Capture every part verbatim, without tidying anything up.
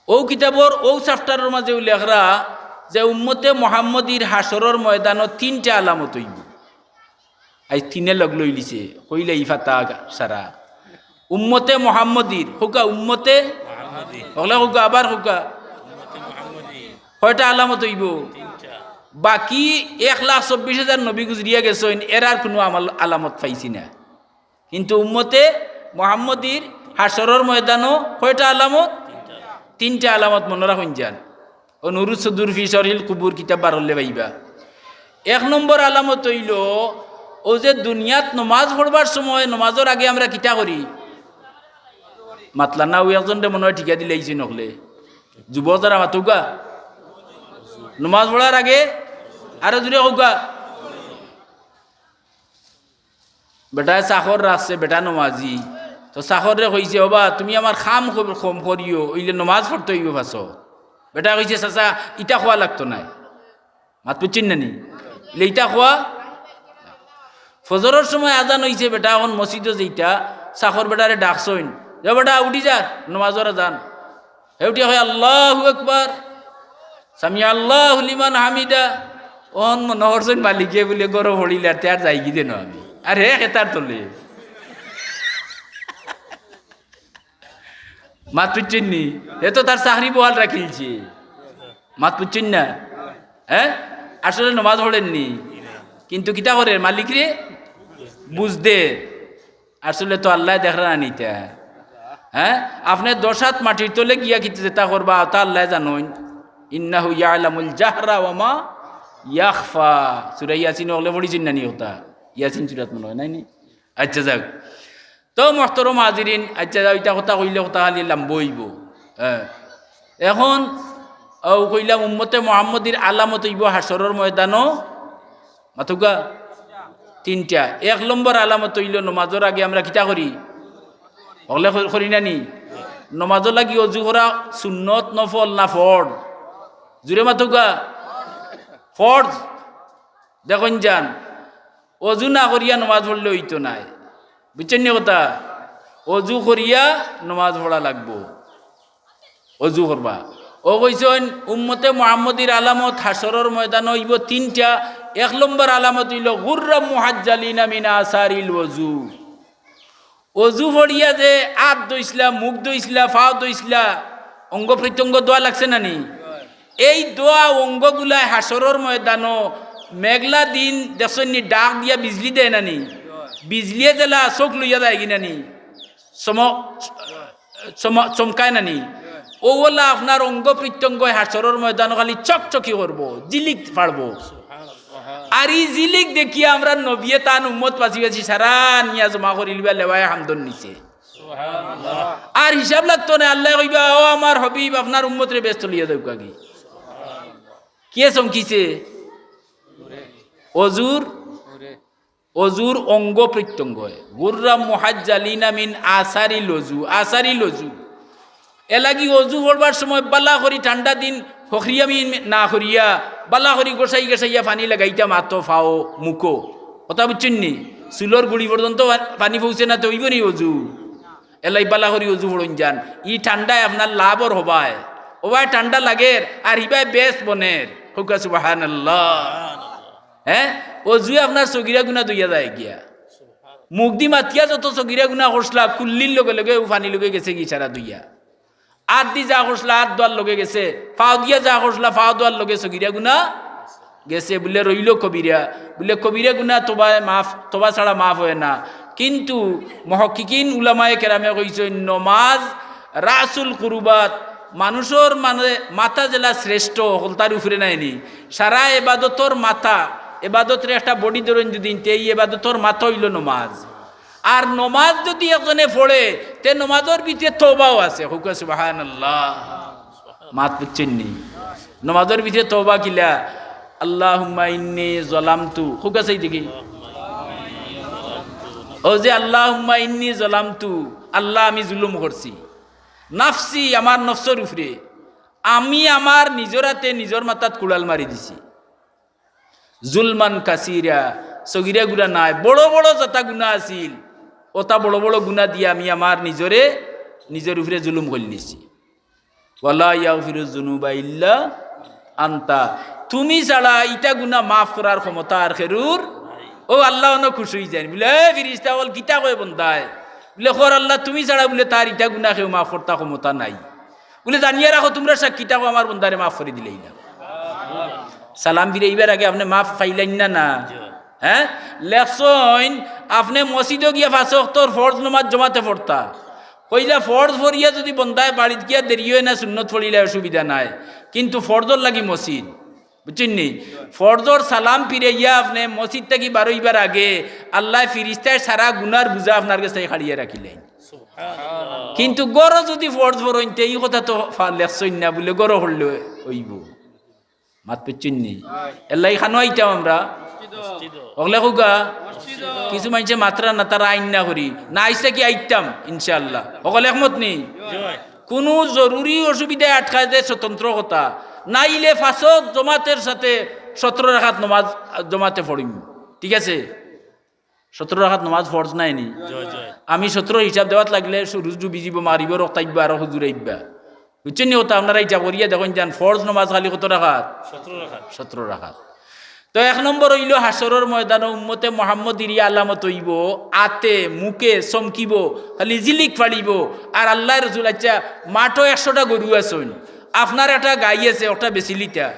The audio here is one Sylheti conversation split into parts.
অউ কিতাবর অউ chapter-অর মাজে উল্লেখরা যে উম্মতে মোহাম্মদীর হাশরর ময়দানো তিনটা আলামত অইবো। আইজ তিনে লগ লইলিছে, কইলে ই ফাতা সারা। উম্মতে মোহাম্মদীর, কউক্কা উম্মতে, হকলে কউক্কা, আবার কউক্কা। কয়টা আলামত অইবো? বাকি এক লাখ চব্বিশ হাজার নবী গুজরিয়া গেছইন, এরার কুনু আমল, আলামত পাইছি না। কিন্তু উম্মতে মোহাম্মদীর হাশরর ময়দানো কয়টা আলামত? তিনটা আলামত মনো রাখইন যান। অউ নুরুস সুদুর ফি শরহিল কুবুর কিতাব বার করলে পাইবা। এক নম্বর আলামত অইলো, অউ যে দুনিয়াত নমাজ পড়বার সময় নমাজর আগে আমরা কিতা করি? মাতলা না, অউ একজনরে মনো অয় ঠিকা দিলাইছইন হকলে। যুবক যারা মাতউক্কা, নমাজ পড়ার আগে, আরো জুরে কউক্কা। বেটায় চাকর রাখছে, বেটা নমাজি। তো চাকররে কইছে, "ওবা, তুমি আমার কাম কম করিও, অইলে নমাজ পড়তে অইবো পাছত।" বেটায় কইছে, "চাচা, ইতা কওয়া লাগতো নায়।" মাত বুজছইন না নি? ইলে ইতা কওয়া, ফজরর সময় আজান অইছে, বেটা অখন মসজিদো যাইতা, চাকর বেটারে ডাকছইন, "যা বেটা, উঠি যা, নমাজর আজান।" হে উঠিয়া কয়, "আল্লাহু আকবার, সামি আল্লাহু লিমান হামিদা।" অখন মনো করছইন মালিকে বুলে গরো পড়িলে আর তে আর যাইগি দেন আমি। আর হে খেতার তলে। মাত বুজছইন নি? হে তো তার চাকরি বহাল রাখিলছে। মাত বুজছইন না? হ্যাঁ? আসলে নমাজ পড়ের নি। কিন্তু কিতা করের? মালিকরে বুঝ দের। আসলে তো আল্লায় দেখরা না নি ইতা। হ্যাঁ? আপনে দশ আত মাটির তলে গিয়া কিতা যেতা করবা, অতা আল্লায় জানইন। ইন্নাহু ইয়ালামুল জাহরা ওয়া মা ইয়াখফা। সূরা ইয়াসিন অকলে পড়ছইন না নি অতা? ইয়াসিন সূরাত মনো অয়, নায় নি? আইচ্ছা, যাউক। তো মোহতরম হাজিরিন, আইচ্ছা, যাউক, ইতা কথা কইলে কথা খালি লাম্বা অইবো। হ্যাঁ। অখন অউ কইলাম উম্মতে মোহাম্মদীর আলামত অইবো হাশরর ময়দানো মাতউক্কা তিনটা। এক নম্বর আলামত অইলো নমাজর আগে আমরা কিতা করি? হকলে করি না নি? নমাজর লাগি অজু করা সুন্নত, নফল না ফরজ? জুরে মাতউক্কা। ফরজ। দেখইন যান, অজু না করিয়া নমাজ পড়লে অইতো নায়। বুজছইন নি কথা? অজু করিয়া নমাজ পড়া লাগবো। অজু করবা। অউ কইছইন, উম্মতে মোহাম্মদীর আলামত হাশরর ময়দানো অইবো তিনটা। এক নম্বর আলামত অইলো গুররাম মুহাজ্জালিনা মিন আসারিল ওযু। অজু পড়িয়া যে আত ধইছলা, মুখ ধইছলা, পাও ধইছলা, অঙ্গ প্রত্যঙ্গ ধোয়া লাগছে না নি? এই ধোয়া অঙ্গগুলায় হাশরর ময়দানো মেঘলা দিন দেখছইন নি, ডাক দিয়া বিজলি দেয় না নি? বিজলিয়ে যেলা চউখ লইয়া যায়গি না নি? চম-, চম-, চমকায় না নি? অউ অলা আপনার অঙ্গ প্রত্যঙ্গ হাশরর ময়দানো খালি চকচকি করবো, জিলিক ফাড়বো। আর ই জিলিক দেখিয়া আমরার নবিয়ে তান উম্মত বাছি বাছি সারা নিয়া জমা করিলিবা লেওয়ায়ে হামদর নিচে। আর হিসাব লাগতো নায়, আল্লায় কইবা, "ও আমার হাবিব, আপনার উম্মতরে বেহেস্তো লইয়া যাউক্কা গি।" কিয়ে চমকিছে? অজুর, অজুর অঙ্গ প্রত্যঙ্গ। গুররাম মুহাজ্জালিনা মিন আসারিল ওযু, আসারিল ওযু। এরলাগি অজু পড়বার সময় বালা করি ঠান্ডা দিন হকরিয়ামি না করিয়া বালা করি গোসাই গোসাইয়া পানি লাগাইতা মাতো, পাও, মুখো। কথা বুজছইন নি? চুলর গুড়ি পর্যন্ত পা-, পানি পৌঁছে না, তে অইবো নি অজু? এরলাগি বালা করি অজু পড়ইন যান। ই ঠান্ডায় আপনার লাভর হবায়। অবায় ঠান্ডা লাগের, আর হিবায় বেহেস্ত বনের। কউক্কা সুবহানাল্লাহ। হ্যাঁ? অজুয়ে আপনার সগিরা গুনা ধইয়া যায় গিয়া। মুখদি মাতিয়া যত সগিরা গুনা করছলা, কুল্লির লগে লগে অউ পানির লগে গেছেগি সারা ধইয়া। আতদি যা করছলা, আত ধোয়ার লগে গেছে, পাও দিয়া যা করছলা, পাও ধোয়ার লগে সগিরা গুনা গেছে। বুলে রইলো কবিরা, বুলে কবিরা গুনা তওবায় মাফ, তওবা ছাড়া মাফ অয় না। কিন্তু মুহাক্কিকিন উলামায়ে কেরামে কইছইন, নমাজ রাসুল কুরুবাত, মানুষর মানে মাথা যেলা শ্রেষ্ঠ, হকলতার উপরে নায় নি। সারা এবাদতর মাথা, এবাদতরে একটা body ধরইন যুদি, তে ই এবাদতর মাথা অইলো নমাজ। আর নমাজ যুদি একজনে পড়ে, তে নমাজর ভিতরে তওবাও আছে। কউক্কা সুবহানাল্লাহ। মাত বুজছইন নি? নমাজর ভিতরে তওবা কিলা? আল্লাহুম্মা ইন্নী যালামতু। কউক্কা চাই দেখি। অউ যে আল্লাহুম্মা ইন্নী যালামতু, আল্লাহ আমি জুলুম করছি। নাফসি, আমার নফসর উপরে। আমি আমার নিজর আতে নিজর মাথাত কুড়াল মারি দিছি। জুলমান কাসীরা, সগিরা গুনা নায়, বড় বড় যেতা গুনা আছিল, অতা বড় বড় গুনা দিয়া আমি আমার নিজরে, নিজর উপরে জুলুম করিলিছি। ওয়ালা ইয়াগফিরুজ যুনুবা ইল্লা আনতা। তুমি ছাড়া ইতা গুনা মাফ করার ক্ষমতা আর কেউর। ও আল্লাহ অনো খুশ অইযাইন, বুলে, "এ ফিরিস্তা অকল, কিতা কয় বন্দায়?" বুলে, "কর আল্লাহ, তুমি ছাড়া বুলে তার ইতা গুনা কেউ মাফ করতা ক্ষমতা নাই।" বুলে, "জানিয়া রাখো, তুমরা সাক্ষী থাকো, আমার বন্দারে মাফ করি দিলাইলাম।" সালাম ফিরাইবার আগে আপনে মাফ পাইলাইন না, না? হ্যাঁ? লেখছইন, আপনে মসজিদো গিয়া পাঁচ ওয়াক্তর ফরজ নমাজ জমাতে পড়তা। কইলা, ফরজ পড়িয়া যুদি বন্দায় বাড়িত গিয়া দেরি অয় না, সুন্নত পড়িলে অসুবিধা নাই, কিন্তু ফরজর লাগি মসজিদ, বুঝছইন নি? ফরজর সালাম ফিরাইয়া আপনে মসজিদ থাকি বারইবার আগে আল্লায় ফিরিস্তায় সারা গুনার বুঝা আপনার গেছ থাকি কাড়িয়া রাখিলাইন। কিন্তু ঘরো যুদি ফরজ পড়ইন, তে ই কথা তো ফা-, লেখছইন না, বুলে ঘরো পড়লে অইবো। মাত বুঝছইন নি? এল্লাগি কানো আইতাম আমরা। অকলে কউক্কা। কিছু মানষে মাতরা না, তারা আইন না করি। না আইসা কি আইতাম, ইনশাআল্লাহ। অকল একমত নি? কুনু জরুরি অসুবিধায় আটকাইলে স্বতন্ত্র কথা। নাইলে পাঁচ ওয়াক্ত জমাতের সাথে সতেরো রাকাত নমাজ জমাতে পড়িমু। ঠিক আছে? সতেরো রাকাত নমাজ ফরজ নায় নি? আমি সতেরো হিসাব দেওয়াত লাগলে সুরুজ ডুবি যিবো, মাগরিবর ওয়াক্ত আইবা, আরো হুজুর আইবা। বুঝছইন নি কথা? আপনারা হিসাব করিয়া দেখইন যান, ফরজ নমাজ খালি কত রাকাত? সতেরো রাকাত। সতেরো রাকাত। তো এক নম্বর অইলো, হাশরর ময়দানো উম্মতে মুহাম্মদীর ই আলামত অইবো, আতে, মুখে চমকিবো, খালি জিলিক ফাড়িবো। আর আল্লার রসুল, আচ্ছা, মাঠো একশোটা গরু আছইন, আপনার একটা গাই আছে, ওটা বেচিলিতা,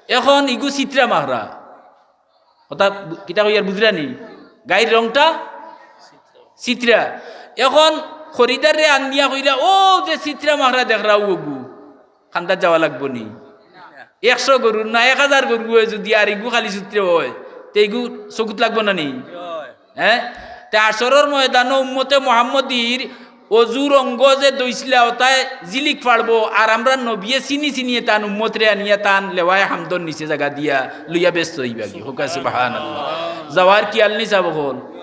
এখন ইগু চিত্রা মাখরা, কথা বু-, কিতা কইয়ার বুঝরা নি? গাইর রংটা চিত্রা। এখন খরিদাররে আনিয়া কইরা, "ও যে চিত্রা মাখরা দেখরাউ অগু, কান্দাত যাওয়া লাগবো নি?" একশো গরুর না এক হাজার গরু অয় যুদি আর ইগু খালি চিত্রা অয়, তে ইগু চকুত লাগবো না নি? হ্যাঁ? তে হাশরর ময়দানো উম্মতে মুহাম্মদীর অজুর অঙ্গ যে ধইছলা, ওটায় জিলিক ফাড়বো, আর আমরার নবিয়ে চিনি চিনিয়ে তান উম্মতরে আনিয়া তান লেওয়ায়ে হামদর নিচে জাগা দিয়া লইয়া ব্যস্ত অইবাগি। কউক্কা সুবহানাল্লাহ। যাওয়ার খিয়াল নি সাব অকল?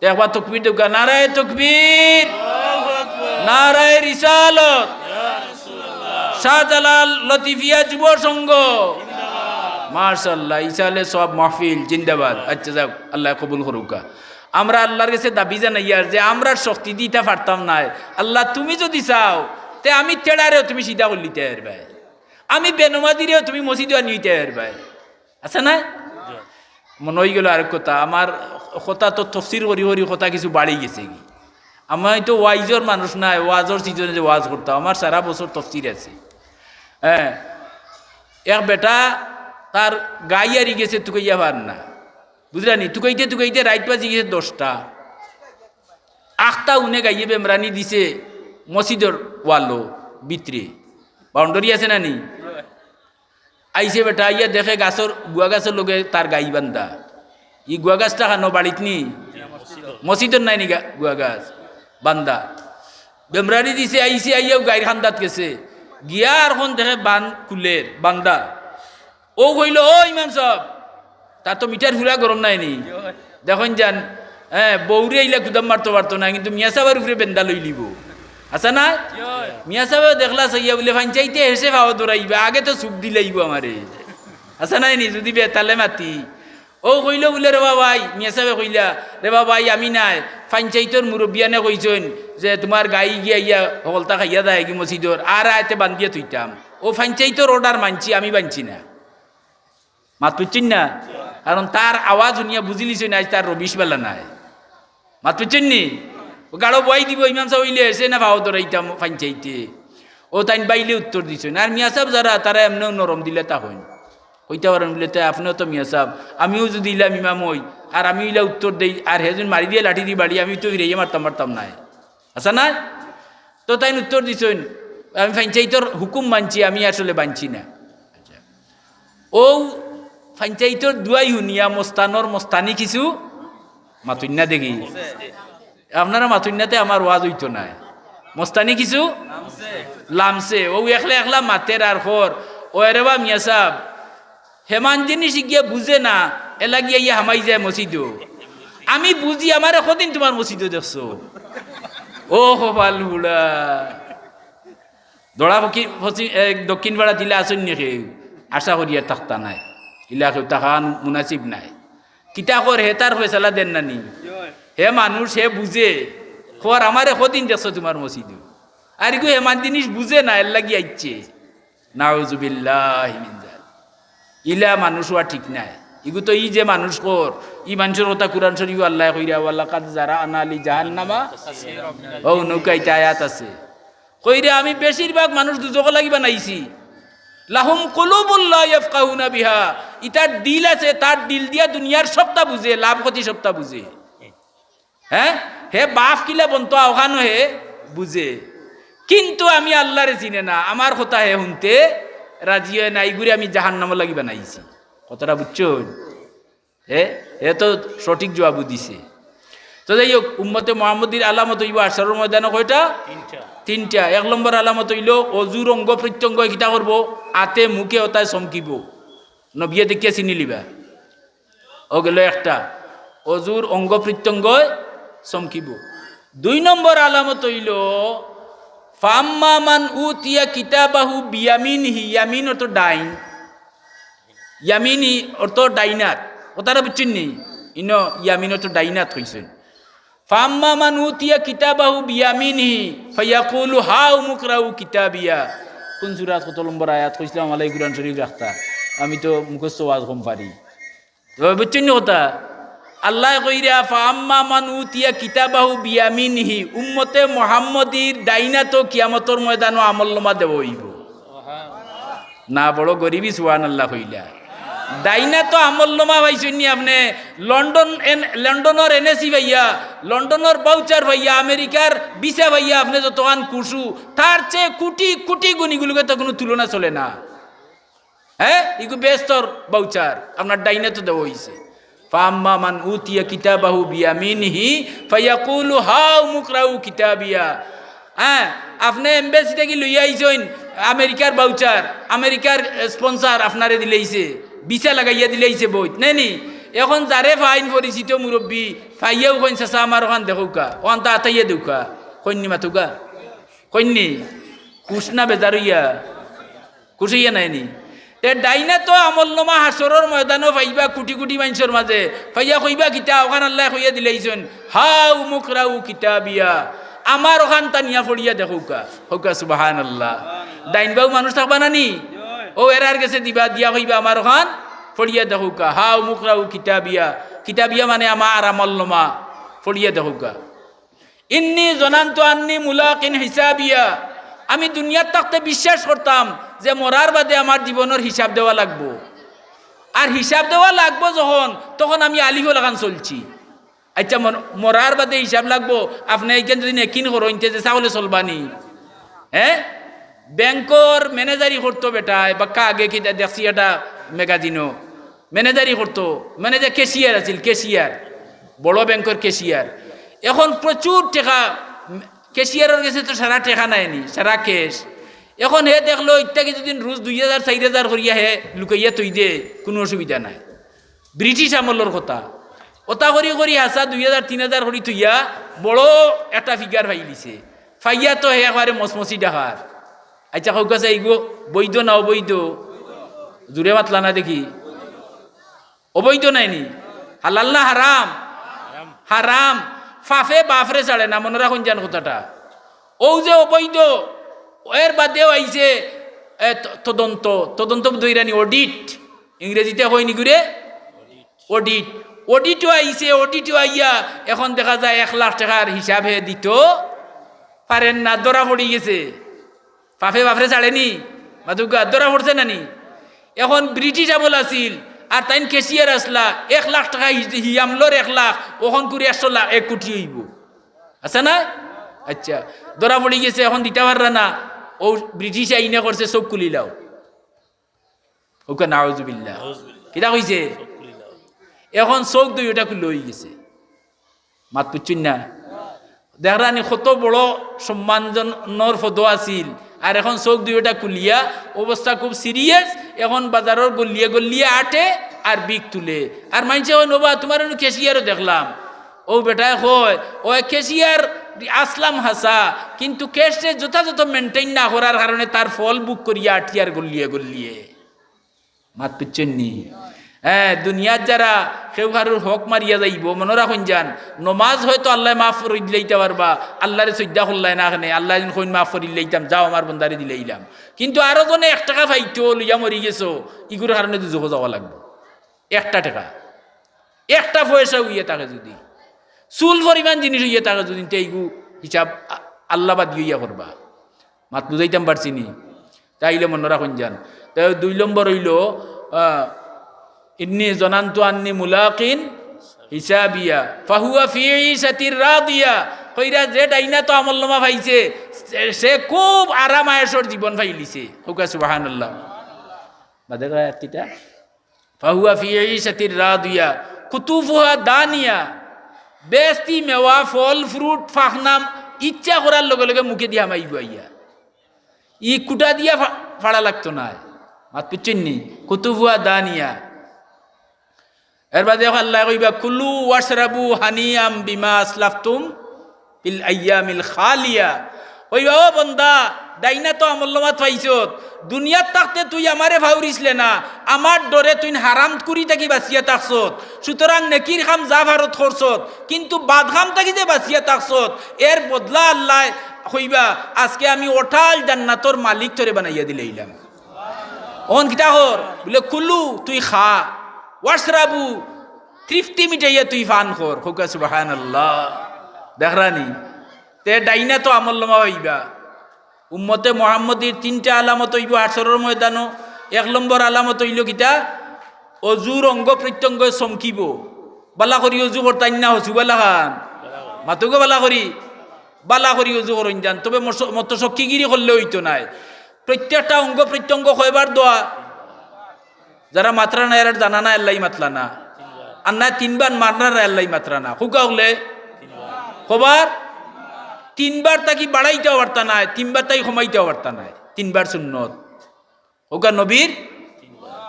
তে একবার তকবীর দেউক্কা, নারায়ে তকবীর, নারায়ে রিসালত, শাহজালাল লতিফিয়া যুব সংঘ। মাশাআল্লাহ, ইসালে সওয়াব মাহফিল জিন্দাবাদ। আচ্ছা যাউক, আল্লায় কবুল করউক্কা। আমরা আল্লার গেছে দাবি জানাইয়ার যে আমরার শক্তি দি ইতা পারতাম নায়। আল্লাহ, তুমি যুদি চাও, তে আমি তেড়ারেও তুমি সিধা করিলিতায় পারবায়, আমি বেনমাজিরেও তুমি মসজিদো আনিলিতায় পারবায়। আছে না? মনো অইগেলো আরেক কথা, আমার কথা তো তফসির করি করি কথা কিছু বাড়ি গেছেগি। আমি তো ওয়াইজর মানুষ নায়, ওয়াজর সিজনে যে ওয়াজ করতাম, আমার সারা বছর তফসির আছে। হ্যাঁ, এক বেটা তার গাই আরি গেছে, তুকাইয়া পার না, বুঝরা নি? তুকাইতে তুকাইতে রাইত বাজি গেছে দশটা। আখতা উনে গাইয়ে বেমরানি দিছে মসজিদর ওয়ালো ভিতরে, বাউন্ডারি আছে না নি? আইছে বেটা, আইয়া দেখে গাছর, গুয়া গাছর লগে তার গাই বান্ধা। ই গুয়া গাছটা কানো বাড়িত নি? মসজিদর নাই নি গা-, গুয়া গাছ বান্ধা? বেমরানি দিছে, আইছে, আইয়াউ গাইর কান্দাত গেছে। গিয়া আর অখন দেখে বান খুলের, বান্ধা। অউ কইলো, "ও ইমাম সাব, তার তো মিটার পুরা গরম নায় নি?" দেখইন যান, হ্যাঁ, বউরে ইলা কুদাম মারতো পারতো না, কিন্তু মিয়া সাবর উপরে বেন্দা লইলিবো। আছে না? মিয়া সাবে দেখলা চাইয়া বুলে, "ফাইনচাইতে হেষে ফাও ধরাইবা, আগে তো চুপ দিলাইবো আমারে।" আছে নায় নি? যুদি বেতালে মাতি। অউ কইলো বুলে, "রে বা ভাই," মিয়া সাবে কইলা, "রে বা ভাই, আমি নায়, ফাইনচাইতর মুরব্বিয়ানে কইছইন যে তুমার গাই গিয়া ইয়া হকলতা খাইয়া যায়গি মসজিদর, আর আইতে বান্ধিয়া থইতাম। অউ ফাইনচাইতর order মানছি, আমি মানছি না।" মাত বুঝছইন না? কারণ তার আওয়াজ হুনিয়া বুঝিলিছইন আইজ তার রবিশ বালা নায়। মাত বুঝছইন নি? অউ গাড়ো বওয়াই দিবো, ইমাম সাব অইলে হেষে না ফাও ধরাইতাম ফাইনচাইতে। অউ তাইন বাইলে উত্তর দিছইন। আর মিয়া সাব যারা, তারা এমনেউ নরম দিলে তা কইন। কইতা পারইন বুলে, "তে আপনেও তো মিয়া সাব, আমিও যুদি ইলাম ইমাম অই, আর আমিও ইলা উত্তর দেই, আর হে যুদি মারি দিয়া লাঠি দি বাড়ি, আমি তো ফিরাইয়া মারতাম পারতাম নায়।" আছে না? তো তাইন উত্তর দিছইন, "আমি ফাইনচাইতর হুকুম মানছি, আমি আসলে মানছি না।" আচ্ছা। অউ ফাইনচাইতর দুয়াই হুনিয়া মস্তানর মস্তানি কিছু মাতইন না দেখি। আপনারা মাতইন না তে আমার ওয়াজ অইতো নায়। মস্তানি কিছু লামছে। অউ একলা একলা মাতের আর কর, "ও এরে বা মিয়া সাব, হেমান জিনিস ইগিয়ে বুঝে না, এলাগি আইয়া হামাই যায় মসজিদো। আমি বুঝি, আমারে কদিন তুমার মসজিদো দেখছো?" ও কপাল পুড়া। দড়া পক্ষি-, পশ্চিম, এ, দক্ষিণ পাড়া দিলে আছইন নি কেউ? আশা করি আর থাকতা নায়। ইলা কেউ থাকা মুনাসিব নায়। কিতা কর, হে তার ফয়সালা দের না নি? হে মানুষ, হে বুঝে। কর, আমারে কদিন দেখছো তুমার মসজিদো? আর ইগু হেমান জিনিস বুঝে না, এরলাগি আইছে। নাউজুবিল্লাহি মিন জালিক। ইলা মানুষ অওয়া ঠিক নায়। ইগু তো ই যে মানুষ কর, ই মানষর কথা কুরআন শরীফো আল্লায় কইরা, "ওয়ালাকাদ জারা'না লি জাহান্নামা।" অউ নৌকা ইতা আয়াত আছে। কইরা, "আমি বেশিরভাগ মানুষ দুজখর লাগি বানাইছি।" "লাহুম কুলুবুল লা ইয়াফকাহুনা বিহা।" ইতার দিল আছে, তার দিল দিয়া দুনিয়ার সবতা বুঝে, লাভ ক্ষতি সবতা বুঝে। হ্যাঁ, হে বাফ কিলা বনতো অখানও হে বুঝে, কিন্তু আমি আল্লারে চিনে না, আমার কথা হে হুনতে রাজি অয় না, ইগুরে আমি জাহান্নামর লাগি বানাইছি। কথাটা বুঝছইন? হে, হে তো সঠিক জবাবও দিছে। তো যাই হোক, উম্মতে মুহাম্মদীর আলামত অইবো হাশরর ময়দানো কয়টা? তিনটা। তিনটা। এক নম্বর আলামত অইলো অজুর অঙ্গ প্রত্যঙ্গ কিতা করবো? আতে মুখে অতায় চমকিবো। নবিয়ে দেখিয়া চিনিলিবা। অউ গেল একটা, অজুর অঙ্গ প্রত্যঙ্গয় চমকিবো। দুই নম্বর আলামত অইলো, "ফাআম্মা মান উতিয়া কিতাবাহু বিয়ামিনিহি", ইয়ামিন অর্থ ডাইন, ইয়ামিনি অর্থ ডাইনাত। কথাটা বুঝছইন নি? ইনো ইয়ামিন অর্থ ডাইনাত কইছইন। "ফাআম্মা মান উতিয়া কিতাবাহু বিয়ামিনিহি ফায়াকুলু হাউমুকরাউ কিতাবিয়া।" কোন সূরাত কত নম্বর আয়াত কইছলাম, আলাই কুরআন শরীফ রাখতা। আমি তো মুখস্থ ওয়াজ কম পারি। তো বুঝছইন নি কথা? আল্লায় কইরা, "ফাআম্মা মান উতিয়া কিতাবাহু বিয়ামিনিহি", উম্মতে মুহাম্মদীর ডাইনাতো কিয়ামতর ময়দানো আমলনামা দেওয়া অইবো। না, বড় গরিবি, সুবহানাল্লাহ কইলা। ডাইনাতো আমলনামা পাইছইন নি আপনে? লন্ডন এন-, লন্ডনর এনএসি পাইয়া, লন্ডনর ভাউচার পাইয়া, আমেরিকার ভিসা পাইয়া, আপনে যতখান খুশু, তার চেয়ে কোটি কোটি গুণ, ইগুর লগে তো কুনু তুলনা চলে না। হ্যাঁ, ইগু বেহেস্তর ভাউচার আপনার ডাইনাতো দেওয়া অইছে। "ফাআম্মা মান উতিয়া কিতাবাহু বিয়ামিনিহি ফায়াকুলু হাউমুকরাউ কিতাবিয়া।" হ্যাঁ, আপনে এমবেসি থাকি লইয়া আইছইন আমেরিকার ভাউচার, আমেরিকার, এ, স্পন্সর আপনারে দিলাইছে, ভিসা লাগাইয়া দিলাইছে বইত, নায় নি? এখন যারে পাইন পরিচিত মুরব্বি, পাইয়াউ কইন, "চাচা, আমার অখান দেখউক্কা, অখানতা আতাইয়া দেউক্কা।" কইন নি মাতউক্কা? কইন নি? খুশ না বেজার অইয়া? খুশ অইয়া নায় নি? তে ডাইনাতো আমলনামা হাশরর ময়দানো পাইবা কোটি কোটি মানষর মাজে। পাইয়া কইবা কিতা? অখান আল্লায় কইয়া দিলাইছইন, "হাউমুকরাউ কিতাবিয়া।" আমার অখান টানিয়া পড়িয়া দেখউক্কা। কউক্কা সুবহানাল্লাহ। ডাইন বাউ মানুষ থাকবা না নি? অউ এরার গেছে দিবা, দিয়া কইবা, "আমার অখান পড়িয়া দেখউক্কা। হাউমুকরাউ কিতাবিয়া।" কিতাবিয়া মানে আমার আমলনামা। পড়িয়া দেখউক্কা। "ইন্নী জনানতু আন্নী মুলাকিন হিসাবিয়া।" আমি দুনিয়াত থাকতে বিশ্বাস করতাম যে মরার বাদে আমার জীবনর হিসাব দেওয়া লাগবো। আর হিসাব দেওয়া লাগবো যখন, তখন আমি আলিফ লাখান চলছি। আইচ্ছা, মর-, মরার বাদে হিসাব লাগবো। আপনে ইখান যুদি নেকিন করইন, তে যে ছাগলে চলবা নি? হ্যাঁ? ব্যাংকর ম্যানেজারি করতো বেটায়, বাক্কা আগে কিতা দেখছি একটা ম্যাগাজিনো। ম্যানেজারি করতো, মানে যে ক্যাশিয়ার আছিল, ক্যাশিয়ার, বড় ব্যাংকর ক্যাশিয়ার। এখন প্রচুর টেকা, ক্যাশিয়ারর গেছে তো সারা টেকা নায় নি, সারা ক্যাশ। এখন হে দেখলো, ইত্যাদি যুদি রোজ দুই হাজার, চাইর হাজার করিয়া হে লুকাইয়া থই দে, কুনু অসুবিধা নাই। ব্রিটিশ আমলর কথা। অতা করি করি হাছা দুই হাজার, তিন হাজার করি থইয়া বড় একটা ফিগার পাইলিছে। পাইয়া তো হে একবারে মচমচি ডাকার। আইচ্ছা, কউক্কা চাই, ইগু বৈধ না অবৈধ? জুরে মাতলা না দেখি। অবৈধ নায় নি? হালাল না হারাম? হারাম। পাপে বাফরে ছাড়ে না, মনো রাখইন যেন কথাটা। অউ যে অবৈধ, এর বাদেও আইছে, এ, ত-, তদন্ত, তদন্ত ধইরা নি, audit, ইংরেজিতে কইন ইগুরে audit। Audit-ও আইছে, audit-ও আইয়া এখন দেখা যায় এক লাখ টেকার হিসাব হে দিতো পারের না, ধরা পড়ি গেছে। পাপে বাফরে ছাড়ে নি, মাতউক্কা, ধরা পড়ছে না নি? এখন ব্রিটিশ আমল আছিল, আর তাইন ক্যাশিয়ার আছলা, এক লাখ টেকা হি-, হি আমলর এক লাখ, অখন করি একশো লাখ, এক কোটি অইবো। আছে না? আইচ্ছা, ধরা পড়ি গেছে, এখন দিতা পাররা না, অউ ব্রিটিশ আইনে করছে, চউখ খুলিলাও। কউক্কা নাউজুবিল্লাহ। কিতা কইছে? এখন চউখ দুইওটা খুলা অইগেছে। মাত বুঝছইন না? দেখরা নি কত বড় সম্মানজনর পদো আছিল, আর এখন চউখ দুইওটা খুলিয়া অবস্থা খুব serious। এখন বাজারর গল্লিয়ে গল্লিয়ে আটে আর ভিক তুলে। আর মাইনষে কইন, "ওবা, তুমারে নু ক্যাশিয়ারও দেখলাম।" অউ বেটায় কয়, "অয় ক্যাশিয়ার আছলাম হাছা, কিন্তু ক্যাশরে যথাযথ maintain না করার কারণে তার ফল ভোগ করিয়া আটিয়ার গল্লিয়ে গল্লিয়ে।" মাত বুঝছইন নি? হ্যাঁ, দুনিয়াত যারা কেউ কারোর হক মারিয়া যাইবো, মনো রাখইন যান, নমাজ হয়তো আল্লায় মাফ করি দিলাইতা পারবা, আল্লারে সইজদা করলায় না কেনে, আল্লায় যেন কইন মাফ করি দিলাইতাম, যাও আমার বন্দারে দিলাইলাম। কিন্তু আরো জনে এক টেকা পাইতো, লইয়া মরি গেছো, ইগুর কারণে দুজখো যাওয়া লাগবো। একটা টেকা, একটা পয়সা অইয়া থাকে যুদি, চুল পরিমাণ জিনিস অইয়া থাকে যুদি, তে ইগু হিসাব আ-, আল্লাবাদী অইয়া করবা। মাত বুঝাইতাম পারছি নি? তাইলে মনো রাখইন যান। তে দুই নম্বর অইলো, আহ, "ইন্নি জনান্তু আন্নি মুলাকিন হিসাবিয়া, ফাহুয়া ফি ঈশাতির রাদিয়া।" কইরা যে ডাইনাতো আমলনামা পাইছে, সে, সে খুব আরাম আয়েশর জীবন পাইলিছে। কউক্কা সুবহানাল্লাহ। বাদে কয় আয়াত কিতা? "ফাহুয়া ফি ঈশাতির রাদিয়া, কুতুফুহা দানিয়া।" বেহেস্তি মেওয়া, ফল, fruit, ফাখনা ইচ্ছা করার লগে লগে মুখেদি হামাইবো আইয়া। ই কুটা দিয়া ফা-, ফাড়া লাগতো নায়। মাত বুঝছইন নি? কুতুফুহা দানিয়া। এরবাদে আল্লায় কইবা, "কুলু ওয়াশরাবু হানিয়াম বিমা আসলাফতুম ফিল আইয়ামিল খালিয়া।" কইবা, "ও বন্দা, ডাইনাতো আমলনামাত পাইছত, দুনিয়াত থাকতে তুই আমারে ফাউরিছলে না, আমার ডরে তুই হারামখুরি থাকি বাঁচিয়া থাকছত, সুতরাং নেকির কাম যা পারত করছত, কিন্তু বাদ কাম থাকি যে বাঁচিয়া থাকছত, এর বদলা আল্লায় কইবা, আজকে আমি অটাল জান্নাতর মালিক তোরে বানাইয়া দিলাইলাম।" অন কিতা কর? বুলে, "কুলু, তুই খা, ওয়াশরাবু, তৃপ্তি মিটাইয়া তুই পান কর।" কউক্কা সুবহানাল্লাহ। দেখরানি? তে ডাইনাতো আমলনামা পাইবা। উম্মতে মুহাম্মদীর তিনটা আলামত অইবো হাশরর ময়দানো। এক নম্বর আলামত অইলো কিতা? অজুর অঙ্গ প্রত্যঙ্গ চমকিবো। বালা করি অজু করতাইন না, হসু বালা খান। মাতউক্কা বালা করি। বালা করি অজু করইন যান। তবে মত-, মতশক্কিগিরি করলে অইতো নায়। প্রত্যেকটা অঙ্গ প্রত্যঙ্গ কয়বার ধোয়া? যারা মাতরা নায়, এরার জানা নায়, এরলাগি মাতলা না। আর নায় তিনবার, মাতরা নায়, এরলাগি মাতরা না। কউক্কা অকলে? কয়বার? তিনবার থাকি বাড়াইতাও পারতা নায়, তিনবার থাকি কমাইতাও পারতা নায়। তিনবার সুন্নত। কউক্কা নবীর?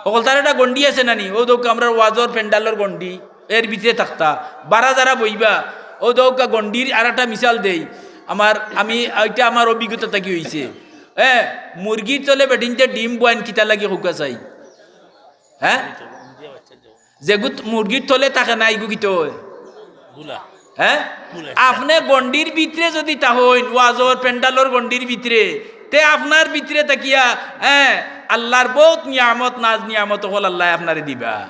হকলতার একটা গন্ডি আছে না নি? অউ দেখউক্কা আমরার ওয়াজর প্যান্ডেলর গন্ডি, এর ভিতরে থাকতা। বারা যারা বইবা, অউ দেখউক্কা গন্ডির আর একটা মিসাল দেই। আমার, আমি, ইটা আমার অভিজ্ঞতা থাকি অইছে। এ, মুরগির তলে বেটিন্তে ডিম বওয়াইন কিতার লাগি কউক্কা চাই? হ্যাঁ? যেগু মুরগির তলে থাকে না, ইগু কিতা অয়? বুলা। হ্যাঁ? বুলা। আপনে গন্ডির ভিতরে যুদি থাকইন, ওয়াজর প্যান্ডেলর গন্ডির ভিতরে, তে আপনার ভিতরে থাকিয়া, হ্যাঁ, আল্লার বউত নিয়ামত, নাজ নিয়ামত অকল আল্লায় আপনারে দিবা।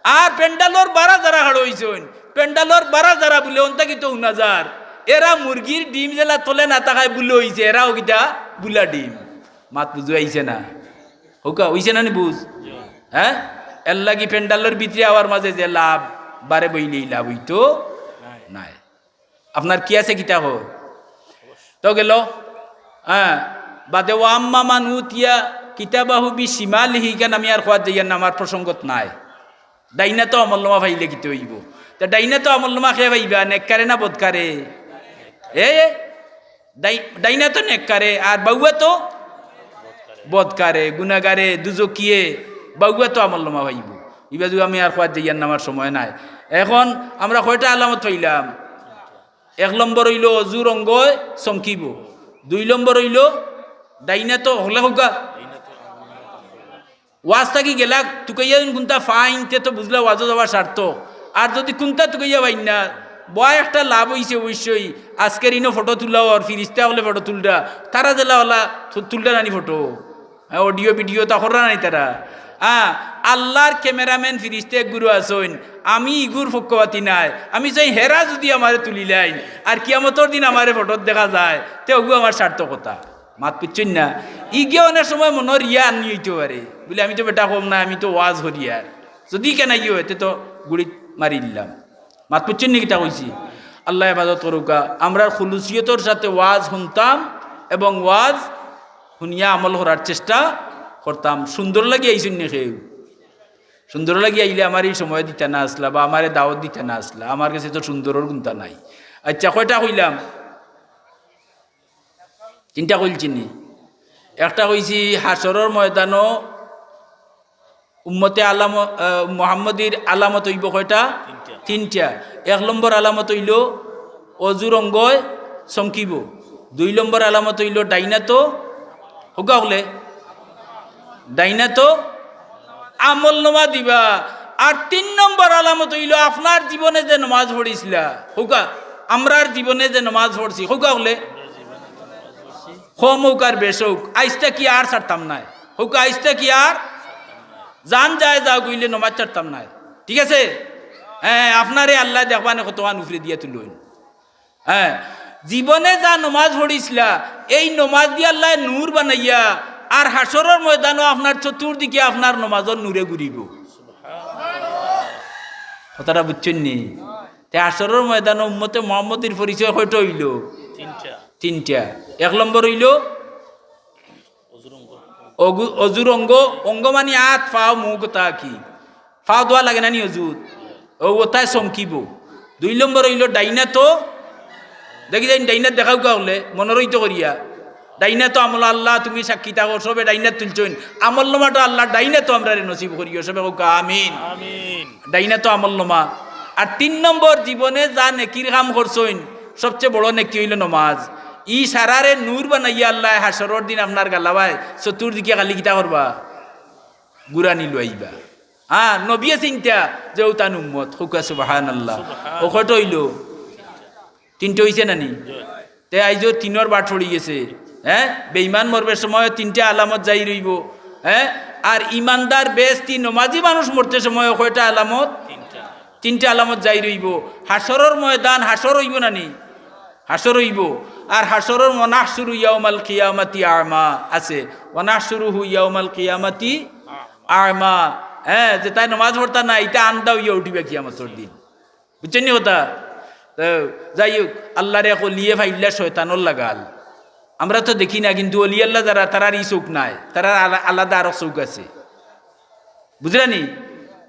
আর প্যান্ডেলর বারা যারা খাড়া অইছইন, প্যান্ডেলর বারা যারা বুলে অন থাকি তো হুনা যার, এরা মুরগির ডিম যেলা তলে না থাকায় বুলা অইছে, এরাও কিতা? বুলা ডিম। মাত বুঝা আইছে না? কউক্কা, অইছে না নি বুঝ? হ্যাঁ? এরলাগি প্যান্ডেলর ভিতরে আওয়ার মাঝে যে লাভ, বারে বইলেই লাভ অইতো নায়। আপনার কি আছে কিতা কর? তো গেল, হ্যাঁ, বাদে ওয়া আম্মা মান উতিয়া কিতাবাহু বিশিমালিহি, ইখান আমি আর কওয়াত যাইয়ার না, আমার প্রসঙ্গত নাই। ডাইনাতো আমলনামা পাইলে কিতা অইবো? তে ডাইনাতো আমলনামা কে পাইবা, নেককারে না বদকারে? এ, এ, ডাই-, ডাইনাতো নেককারে, আর বাউয়াতো বদকারে, গুনাগারে, দুজকিয়ে, বাউয়াতো আমলনামা পাইবো। ইবায়দি আমি আর কওয়াত যাইয়ার না, আমার সময় নাই। এখন আমরা কয়টা আলামত পাইলাম? এক নম্বর অইলো অজুর অঙ্গয় চমকিবো, দুই নম্বর অইলো ডাইনাতো, হকলে কউক্কা, ওয়াজ থাকি গেলা তুকাইয়া যুদি কুন্তা পাইন, তে তো বুঝলা ওয়াজো যাওয়া সার্থক। আর যুদি কুন্তা তুকাইয়া পাইন না, বড় একটা লাভ অইছে অবশ্যই। আজকের ইনো ফটো তুলা অর, ফিরিস্তা অকলে ফটো তুলরা, তারা যেলা অলা তু-, তুলরা না নি ফটো। হ্যাঁ, audio video তা কররা না নি তারা। হ্যাঁ, আল্লার cameraman ফিরিস্তা এক গুরু আছইন, আমি ইগুর পক্ষপাতী নায়। আমি চাই হেরা যুদি আমারে তুলিলাইন, আর কিয়ামতর দিন আমারে ফটোত দেখা যায়, তে অগু আমার সার্থকতা। মাত বুঝছইন না? ইগিয়ে অনেক সময় মনো রিয়া আনি অইতো পারে। বুলে, "আমি তো বেটা কম নায়, আমি তো ওয়াজ করিয়ার।" যুদি কেনে ইয়ে অয়, তে তো গুড়িত মারি দিলাম। মাত বুঝছইন নি কিতা কইছি? আল্লায় হেফাজত করউক্কা। আমরা খুলুসিয়তর সাথে ওয়াজ হুনতাম এবং ওয়াজ হুনিয়া আমল করার চেষ্টা করতাম। সুন্দর লাগি আইছইন নি কেউ? সুন্দর লাগি আইলে আমারে ই সময় দিতা না আছলা বা আমারে দাওয়াত দিতা না আছলা। আমার গেছে তো সুন্দরর কুন্তা নাই। আইচ্ছা, কয়টা কইলাম? তিনটা কইলছি নি? একটা কইছি হাশরর ময়দানো উম্মতে আলাম-, আহ, মুহাম্মদীর আলামত অইবো কয়টা? তিনটা। তিনটা। এক নম্বর আলামত অইলো অজুর অঙ্গয় চমকিবো। দুই নম্বর আলামত অইলো ডাইনাতো, কউক্কা অকলে, ডাইনাতো আমলনামা দিবা। আর তিন নম্বর আলামত অইলো, আপনার জীবনে যে নমাজ পড়ছিলা, কউক্কা, আমরার জীবনে যে নমাজ পড়ছি, কউক্কা অকলে, কম অউক আর বেশ অউক, আইজ থাকি আর ছাড়তাম নায়। কউক্কা, আইজ থাকি আর জান যায় যাউক অইলে নমাজ ছাড়তাম নায়। ঠিক আছে? হ্যাঁ, আপনারে আল্লায় দেখবা নে কতখান উপরে দিয়া তুলইন। হ্যাঁ, জীবনে যা নমাজ পড়ছিলা, এই নমাজ দি আল্লায় নূর বানাইয়া, আর হাশরর ময়দানো আপনার চতুর্দিকে আপনার নমাজর নূরে ঘুরিবো। কথাটা বুঝছইন নি? তে হাশরর ময়দানো উম্মতে মুহাম্মদীর পরিচয় কয়টা অইলো? তিনটা। তিনটা। এক নম্বর অইলো অজুর অঙ্গ। অগু-, অজুর অঙ্গ, অঙ্গ মানি আত, পাও, মুখ, অতা কি? পাও ধোয়া লাগে না নি অজুত? অউ অতায় চমকিবো। দুই নম্বর অইলো ডাইন আতো, দেখি যাইন ডাইন আত দেখাউক্কা অকলে, মনো রইতো করিয়া। ডাইন আতো আমল, আল্লাহ তুমি সাক্ষী থাকো, সবে ডাইন আত তুলছইন। আমলনামাটা আল্লাহ ডাইন আতো আমরারে নসিব করিও, সবে কউক্কা আমিন। আমিন। ডাইন আতো আমলনামা। আর তিন নম্বর, জীবনে যা নেকির কাম করছইন, সবচে বড় নেকি অইলো নমাজ। ই সারারে নূর বানাইয়া আল্লায় হাশরর দিন আপনার গালাবায় চতুর্দিকে খালি কিতা করবা? ঘুরানি লইবা। হ্যাঁ, নবিয়ে চিনতা যে অউ তান উম্মত। কউক্কা সুবহানাল্লাহ। সুবহান। অউ কয়টা অইলো? তিনটা অইছে না নি? তে আইজও তিনর বাট পড়ি গেছে। হ্যাঁ, বেঈমান মরবার সময় তিনটা আলামত জাহির অইবো। হ্যাঁ, আর ইমানদার বেহেস্তি নমাজি মানুষ মরতে সময় কয়টা আলামত? তিনটা। তিনটা আলামত জাহির অইবো। হাশরর ময়দান, হাশর অইবো না নি? হাশর অইবো। আর হাশরর, ওয়ানাহশুরু ইয়াউমাল কিয়ামাতি আমা আছে, ওয়ানাহশুরুহু ইয়াউমাল কিয়ামাতি আমা। হ্যাঁ, যেতায় নমাজ পড়তা না, ইতা আন্দা অইয়া উঠিবা কিয়ামতর দিন। বুঝছইন নি কথা? তো যাই হউক, আল্লার এক অলিয়ে পাইলা শয়তানর লাগাল। আমরা তো দেখি না, কিন্তু অলি আল্লাহ যারা, তারার ই চউখ নাই, তারার আলা-, আলাদা আরক চউখ আছে। বুঝরা নি?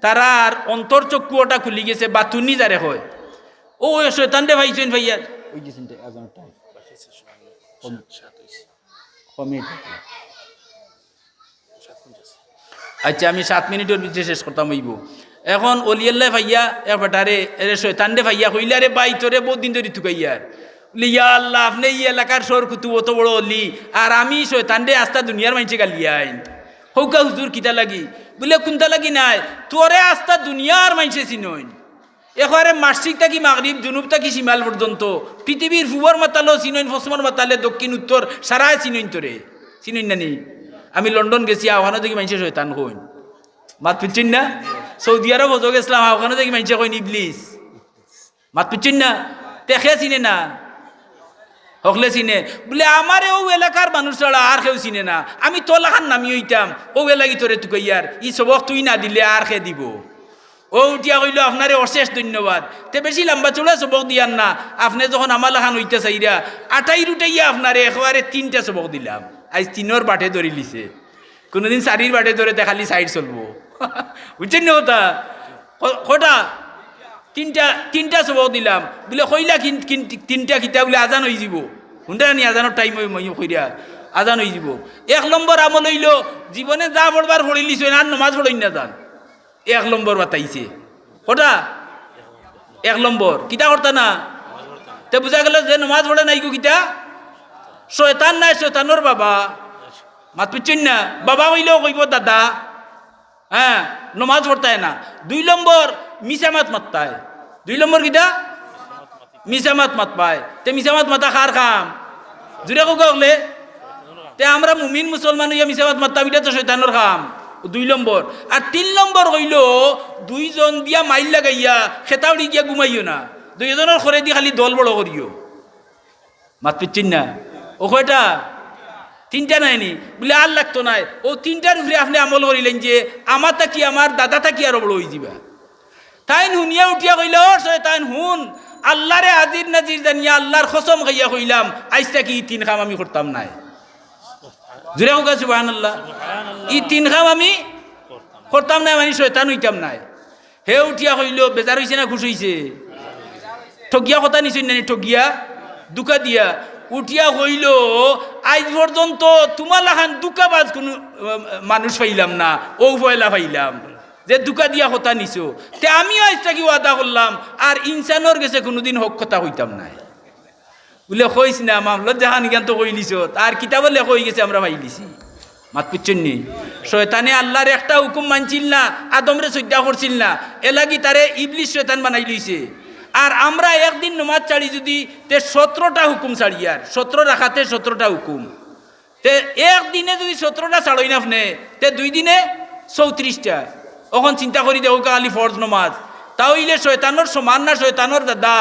তারার অন্তর চক্ষু অটা খুলি গেছে, বাতুনি যারে কয়। অউ শয়তানরে পাইছইন, পাইয়া। অই গেছে নি, আজানর টাইম। কম-, কমে। আচ্ছা, আমি সাত মিনিটর ভিতরে শেষ করতাম অইবো। এখন অলি আল্লায় পাইয়া এক বেটারে, এরে শয়তানরে পাইয়া কইলা, "আরে ভাই, তোরে বউত দিন ধরি তুকাইয়ার।" বুলে, "ইয়া আল্লাহ, আপনে ই এলাকার সর কুতুব, অত বড় অলি, আর আমি শয়তানরে আস্তা দুনিয়ার মাইনষে গালিয়াইন। কউক্কা হুজুর কিতা লাগি?" বুলে, "কুনতা লাগি নায়, তোরে আস্তা দুনিয়ার মাইনষে চিনইন।" একবারে মাসরিক থাকি মাগরিব, জুনুব থাকি শিমাল পর্যন্ত, পৃথিবীর পুবর মাতালও চিনইন, পশ্চিমর মাতালে, দক্ষিণ উত্তর, সারায় চিনইন তোরে। চিনইন না নি? আমি লন্ডন গেছি, অখানো দেখি মাইনষে শয়তান কইন। মাত বুঝছইন না? সৌদি আরব হজো গেছলাম, অখানো দেখি মাইনষে কইন ইবলিস। মাত বুঝছইন না? তে কে চিনে না? হকলে চিনে। বুলে, "আমারে অউ এলাকার মানুষ ছাড়া আর কেউ চিনে না। আমি তোর লাখান নামি অইতাম, অউ এলাগি তোরে তুকাইয়ার। ই সবক তুই না দিলে আর কে দিবো?" অউ উঠিয়া কইলো, "আপনারে অশেষ ধন্যবাদ। তে বেশি লাম্বা চউড়া সবক দিয়ার না, আপনে যখন আমার লাখান অইতা চাইরা, আটাই রুটাইয়া আপনারে একবারে তিনটা সবক দিলাম। আইজ তিনর বাটে ধরিলিছে, কুনুদিন চারির বাটে ধরে তে খালি সাইড চলবো।" বুঝছইন নি কথা? ক-, কটা? তিনটা, তিনটা সবক দিলাম। বুলে, "কইলা কিন-, কিন-, তিনটা কিতা?" বুলে, "আজান অইযিবো।" হুনরা নি, আজানর টাইম অই, মই কইরা, আজান অইযিবো। এক নম্বর আমল অইলো, জীবনে যা পড়বার পড়িলিছইন, আর নমাজ পড়ইন না যান। এক নম্বর বাতাইছে। কটা? এক নম্বর। কিতা করতা না? তে বুঝা গেল যে নমাজ পড়ে না, ইগু কিতা? শয়তান নায়, শয়তানর বাবা। মাত বুঝছইন না? বাবা অইলেও কইবো দাদা। হ্যাঁ, নমাজ পড়তায় না। দুই নম্বর, মিছা মাত মাততায়। দুই নম্বর কিতা? মিছা মাত মাতবায়। তে মিছা মাত মাতা কার কাম? জুরে কউক্কা অকলে। তে আমরা মুমিন মুসলমান অইয়া মিছা মাত মাততাম, ইটা তো শয়তানর কাম। দুই নম্বর। আর তিন নম্বর অইলো, দুইজন দিয়া মাইল লাগাইয়া খেতাউড়ি গিয়া ঘুমাইও না। দুইজনর খরেদি খালি দল বড় করিও। মাত বুঝছইন না? অউ কয়টা? তিনটা নায় নি? বুলে, "আর লাগতো নায়। অউ তিনটার উপরে আপনে আমল করিলাইন যে, আমার থাকি, আমার দাদা থাকি আরো বড় অইযিবা।" তাইন হুনিয়া উঠিয়া কইলা, "ও শয়তান, হুন, আল্লারে হাজির নাজির জানিয়া আল্লার কসম খাইয়া কইলাম, আইজ থাকি ই তিন কাম আমি করতাম নায়।" জুরে কউক্কা সুবহানাল্লাহ। ই তিন কাম আমি করতাম নায়, মানি শয়তান অইতাম নায়। হে উঠিয়া কইলো, বেজার অইছে না খুশ অইছে? ঠগিয়া কথা নিছইন না নি, ঠগিয়া, ধুকা দিয়া। উঠিয়া কইলো, "আইজ পর্যন্ত তুমার লাখান ধুকাবাজ কুনু, আহ, মানুষ পাইলাম না, অউ পয়লা পাইলাম, যে ধুকা দিয়া কথা নিছো। তে আমিও আইজ থাকি ওয়াদা করলাম, আর ইনসানর গেছে কুনুদিন হক কথা কইতাম নায়।" বুলে, "কইস না, মামলত যেখান ইখান তো কইলিছস, আর কিতাবো লেখা অইগেছে, আমরা পাইলিছি।" মাত বুঝছইন নি? শয়তানে আল্লাহর একটা হুকুম মানছিল না, আদমরে সইজদা করছিল না, এলাগি তারে ইবলিস শয়তান বানাই লইছে। আর আমরা একদিন নমাজ ছাড়ি যুদি, তে সতরোটা হুকুম ছাড়িয়ার, সতরো রাকাতে সতরোটা হুকুম। তে একদিনে যুদি সতরোটা ছাড়ইন আপনে, তে দুই দিনে চৌত্রিশটা। অখন চিন্তা করি দেখউক্কা, খালি ফরজ নমাজ, তা অইলে শয়তানর সমান না শয়তানর দাদা?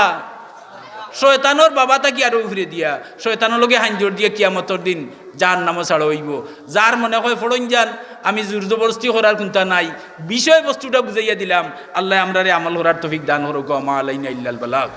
শয়তানর বাবা থাকি আরো উপরে দিয়া, শয়তানর লগে হাইঞ্জর দিয়া কিয়ামতর দিন জাহান্নামো ছাড়া অইবো। যার মনে কয় ফড়ইন যান, আমি জোর জবরদস্তি করার কুন্তা নাই, বিষয়বস্তুটা বুঝাইয়া দিলাম। আল্লায় আমরারে আমল করার তৌফিক দান করউক্কা। ওয়া মা আলাইনা ইল্লাল বালাগ।